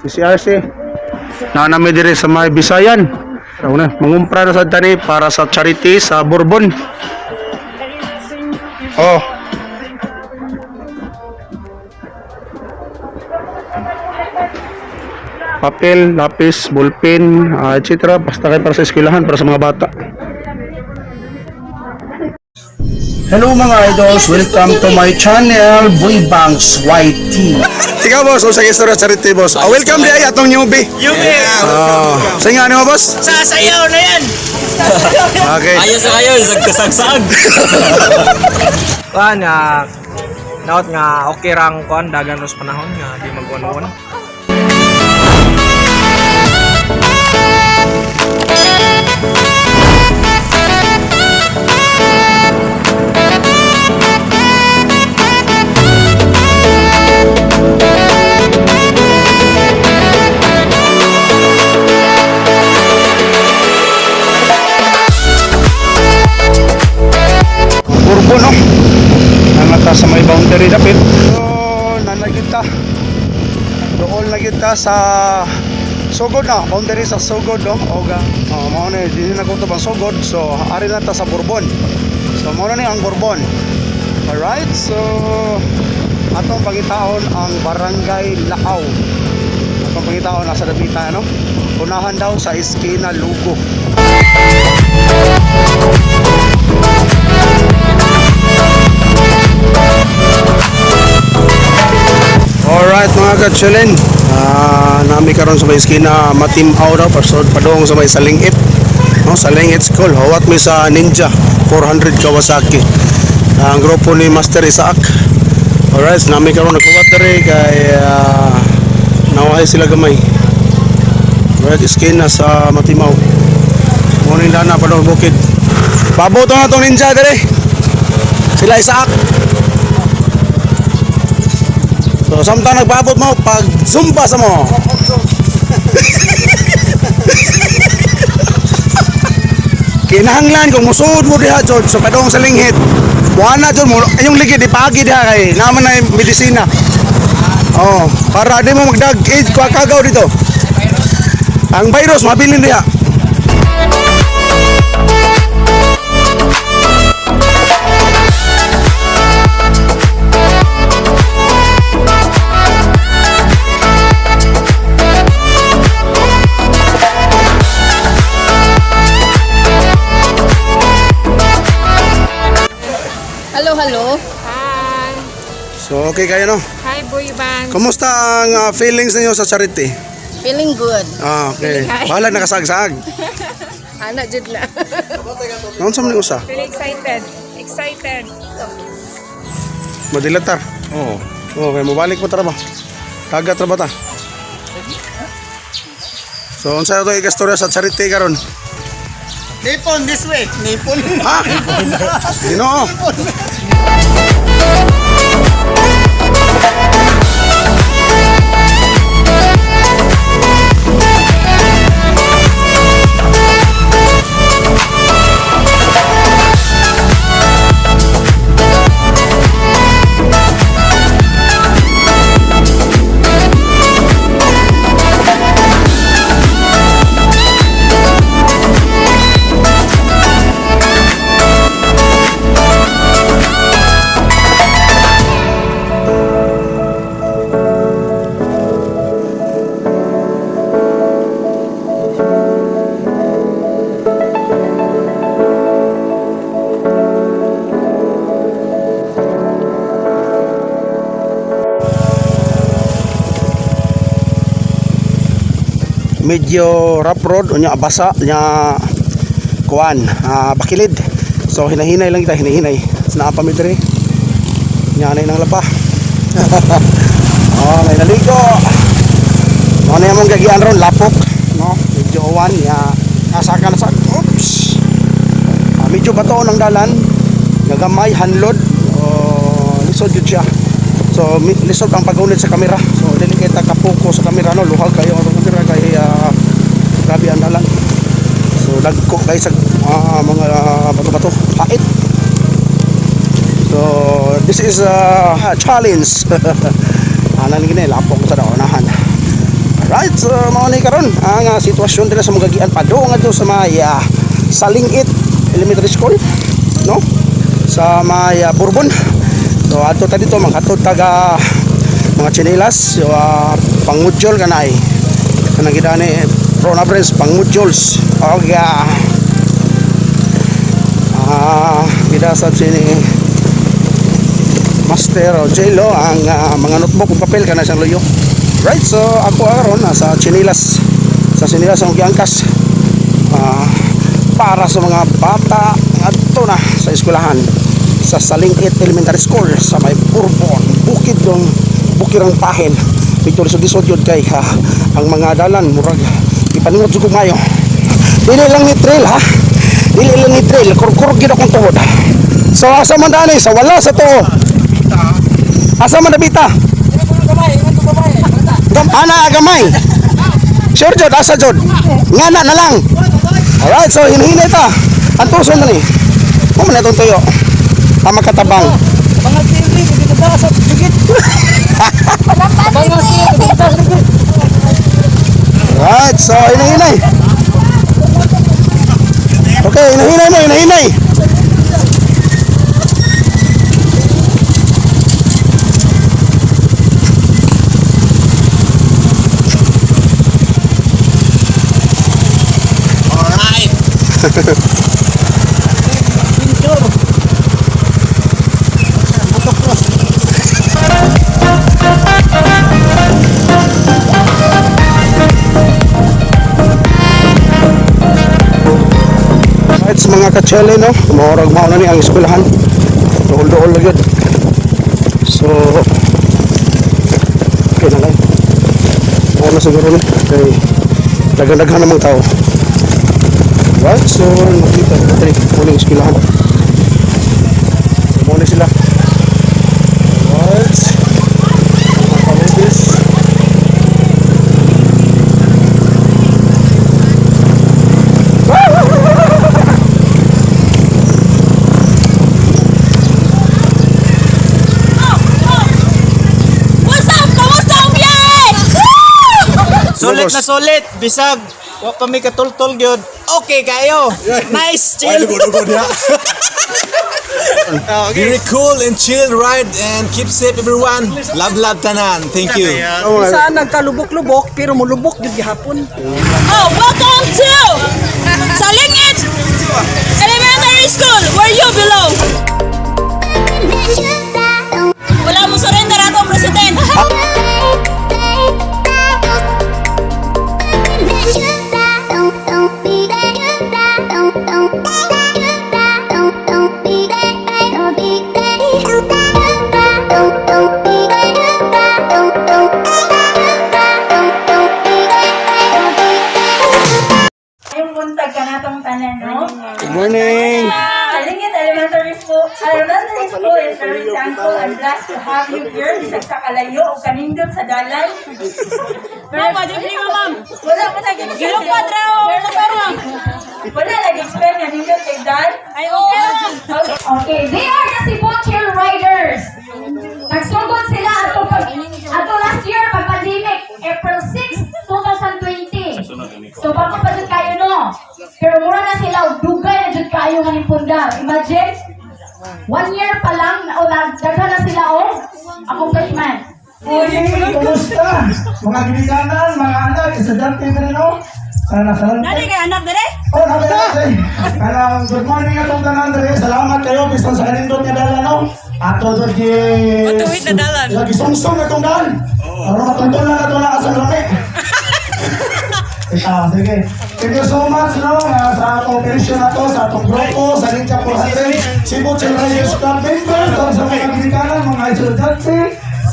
CCRC. Na nami diri sa may Bisayan. Una, mangumpra na sad tani para sa charity sa Bourbon. Oh. Papel, lapis, ballpen, etc. Basta kay para sa eskwelahan, para sa mga bata. Hello, mga idols, welcome to my channel, Boy Banks YT. Ikaw, boss, usa istorya charity, boss. Ah, welcome di ay atong newbie. Yumi! Ah, sa nga nimo, boss? Sasayaw na yan! Okay. Ayos sa kayo, sagkasagsag. Kuan nga naot nga okay rang kuan dagan ros panahon nga di magwan-wan. Bourbon, no? Nanata sa may boundary dapit. So, nanagita. Dool na kita sa Sugod na, boundary sa Sugod, no? Oga. Oh, mao na, di na ko ang Sugod. So, ari na ta sa Bourbon. So, mao na ni ang Bourbon. Alright, so atong pangitaon ang Barangay Laaw. Atong pangitaon nasa dapita, no? Unahan daw sa iskina Lugo. Alright, mga katsulin. Nami karon sa may iskina Matimaw daw pasod padong sa may Salingit. No, Salingit School. Hawat mi sa Ninja 400 Kawasaki. Ang grupo ni Master Isaac. Alright, so nami karon nagkuwat diri kay nawahay sila gamay. Alright, iskina sa Matimaw. Morning dana padong bukid. Paboto na tong Ninja diri. Sila Isaac. So, samtang nagpaabot mo, pag zumba sa mo. Kinahanglan kung musuod mo diha, George, sa padong sa linghit. Buwana George mo, ayong ligid ipagi diha kay naman na yung medisina. Oh, para di mo magdag age kwa kagaw dito. Ang virus mabilin diha. Hello, hello. Hi! So okay kayo, no? Hi, Boy Bangs! Kumusta ang feelings ninyo sa charity? Feeling good. Ah, okay. Hi. Bahala nakasagsag. Ana jud na. Naon sa man ni usa? Feeling excited. Excited. Madilatar. Oo. Okay, mobalik mo tara ba? Tagat ra ba ta? So, unsa to ikastorya sa charity karon? Nipon this way. Nipon. Ha? Ginoo. Medyo rough road unya basa nya kuan, bakilid. So hinahinay lang kita, hinahinay. Naa pa mi diri. Nya anay nang laba. Oh, may naligo. Mo na among gagian ron lapok, no? Medyo uwan nya asa ka na sa oops. Medyo bato ang dalan, nagamay hanlod. Oh, lisod jud siya. So lisod ang pag-unit sa kamera. So dili kita kapoko sa kamera, no, luhag kayo ang kamera kay grabe ang dalan. So dagko kay sa mga bato-bato, pait. So this is a challenge. Ana ni gini lapok sa unahan. Right, so mao ni karon ang sitwasyon dira sa Mugagian padung ngadto sa may Salingit Elementary School, no? Sa may Bourbon. So adto ta dito manghatod taga mga tsinelas, so, pangudyol kanay. Kanang gidani Rona Prince pangudyols. Og gidasad sini Master Jello ang mga notebook ug papel kana siyang luyo. Right, so ako aron nasa tsinelas. Sa tsinelas ang giangkas para sa mga bata ngadto na sa eskwelahan sa Salingit Elementary School sa may Bourbon, bukid dong bukirang pahin. Dito sa lisod yun kay ha, ang mga dalan murag ipaningot jud kog maayo. Dili lang ni trail ha. Dili lang ni trail, kurkur gid akong tuhod. So asa man dani sa wala sa tuo. Asa man nabita? Gam ana gamay. Sure jud asa jud. Ngana na lang. Alright, so hinahinay ta. Ang tuson na ni. Mo man itong tuyo. Tama katabang. Right, so hinahinay. Okay, hinahinay mo, hinahinay. Alright. Right, sa mga katsele, no? Maurag mao na ni ang eskwelahan. Duol-duol na yun. So, okay na lang. Mao na siguro ni. Kay, daghan-daghan namang tao. Right, so, makita na tayo. Muna yung eskwelahan. So, muna sila. Right. Mga kalubis. What's up? Kamusta ang biyahe? Sulit na sulit. Bisag. Wa pa mi katultol gyud. Okay kayo. Nice chill. Very cool and chill ride and keep safe everyone. Love love tanan. Thank you. Oh, mga- Saan nagkalubok-lubok pero mulubok gyud gihapon. Oh, welcome to Salingit Elementary School, where you belong. Wala mo surrender atong president. Yung buntag ka na tong tanan, no? Good morning. Alingit Elementary School is very thankful and blessed to have you here. Bisag sa kalayo o kanindot sa dalan. Ma'am, pwede mo ma'am. Wala pa nag-expect. Gilupad raw, motor. Wala nag-expect nga nindot kay Dan. Ay, okay lang. Okay, they are the Cebu Trail Riders. Nagsugod sila ato last year pag pandemic, April 6, 2020. So bago pa jud kayo no. Pero mura na sila og dugay na jud kayo nga nipundar. Imagine one year pa lang o daghan na sila og accomplishment. Kumusta? Mga ginikanan, mga anak, estudyante pa rin, no? Sana sa Nani kay anak dire? Oh, nabay. Kanang good morning atong tanan dere. Salamat kayo bisan sa kanindot nga dala no. Ato jud gi. Matuwid na dalan. Lagi sungsong atong dal. Aron matuntun lang ato na sa lami. Ikaw, sige. Thank you so much, no, nga sa atong operation na to, sa atong grupo, sa Ninja 400, Cebu Children's Club members, sa mga ginikanan, mga estudyante,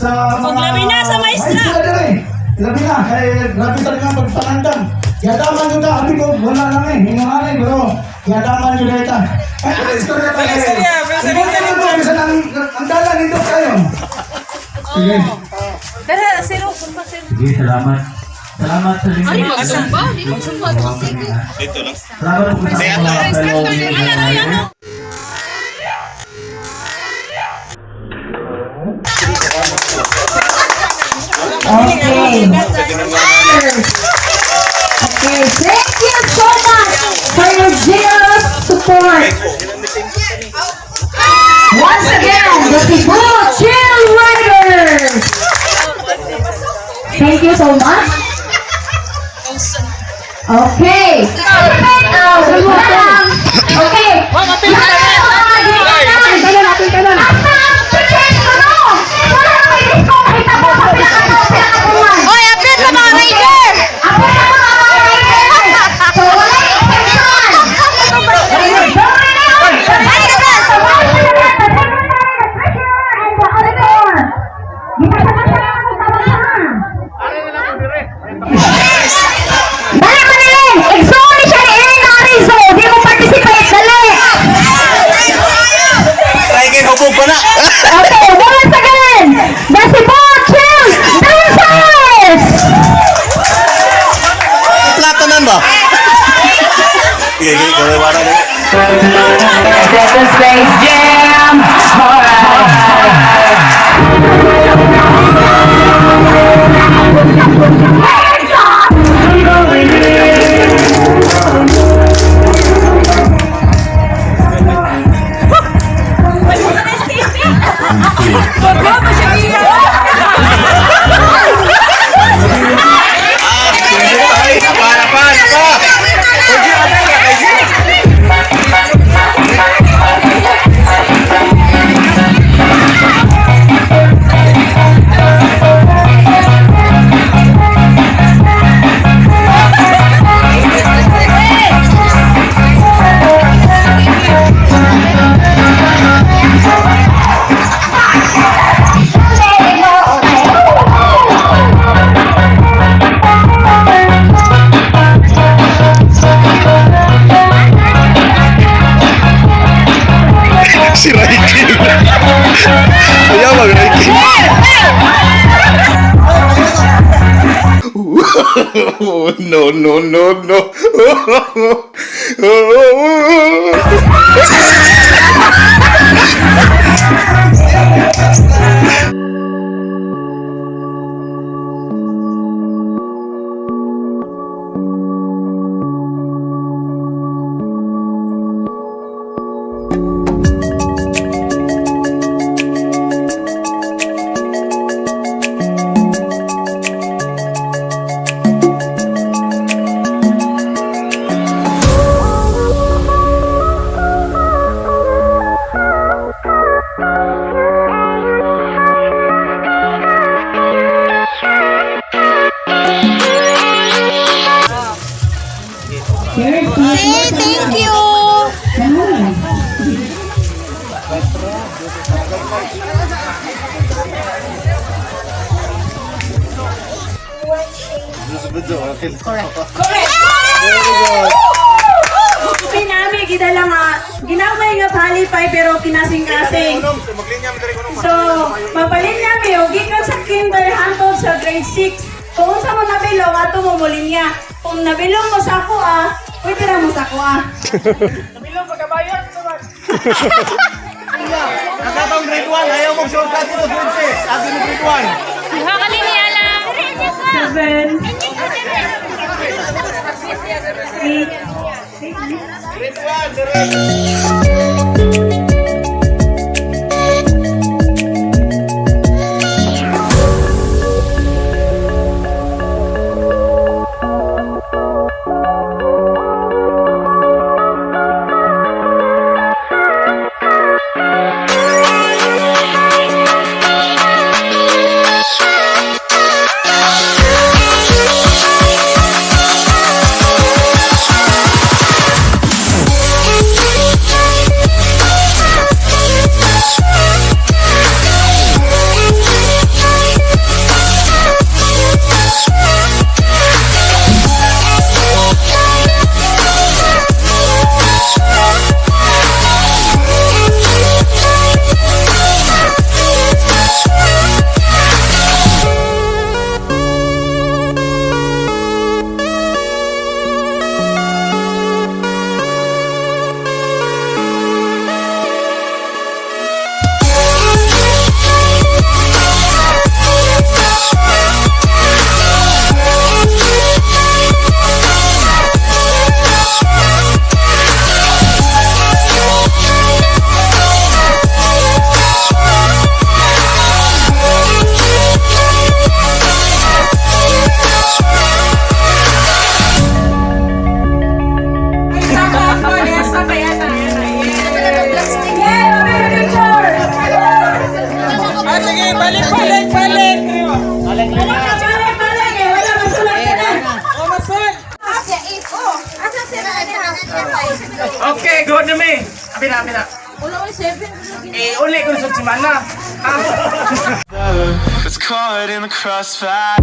sa mga... Labi na sa maestra. Maestra dere. Labi na, kay grabe sa nga pagpangandam. Yadaman nyo ka, abi ko, wala lang eh, hinanganay, pero yadaman nyo na ita. Ay, ano istorya tayo? Istorya, istorya. Ang dala, ang dala nindot kayo. Sige. Dara, zero, kumpa zero. Sige, salamat. Salamat sa inyo. Ay, magsumba, di magsumba. Salamat po sa mga fellow Ano, ano? Okay. Okay, thank you so much for your generous support. Once again, the Cebu Chill Riders! Thank you so much. Okay. Okay. Oy, apil sa mga rider! Ako sa mga rider! So, wala exception! Ay, ka! The vice president, the secretary, the treasurer, and the auditor. Ginasama-sama ko sama-sama. Dali, Manilin! Igsoon ni siya ni Erin Arizo! Di mo participate! Dali! Try kayo, hubog pa na! Okay, once again, the Cebu Chill Dancers! Platanan ba? Sige, sige, gawin wala na. At the Space Jam! Alright! Napa, napa, napa! Si Raikil. Ayaw mag Raikil. No, no, no, no. Say thank you! Correct. Pinami gidala nga ginamay nga palipay pero kinasing-kasing. So, mapalin niya mi og gikan sa kinder hangtod sa grade 6. Kung unsa mo nabilong ato mo mulinya. Kung nabilong mo sa ako ah, pwede ra mo sa ako ah. Nakatong grade 1, ayaw mong shortcut dito, grade 6. Agi mo grade 1. Duha ka linya lang. 7 8 Grade 1, direct. Okay, good na mi. Abi na, abi na. Eh, uli ko sa simana. Ah. It's caught in the crossfire.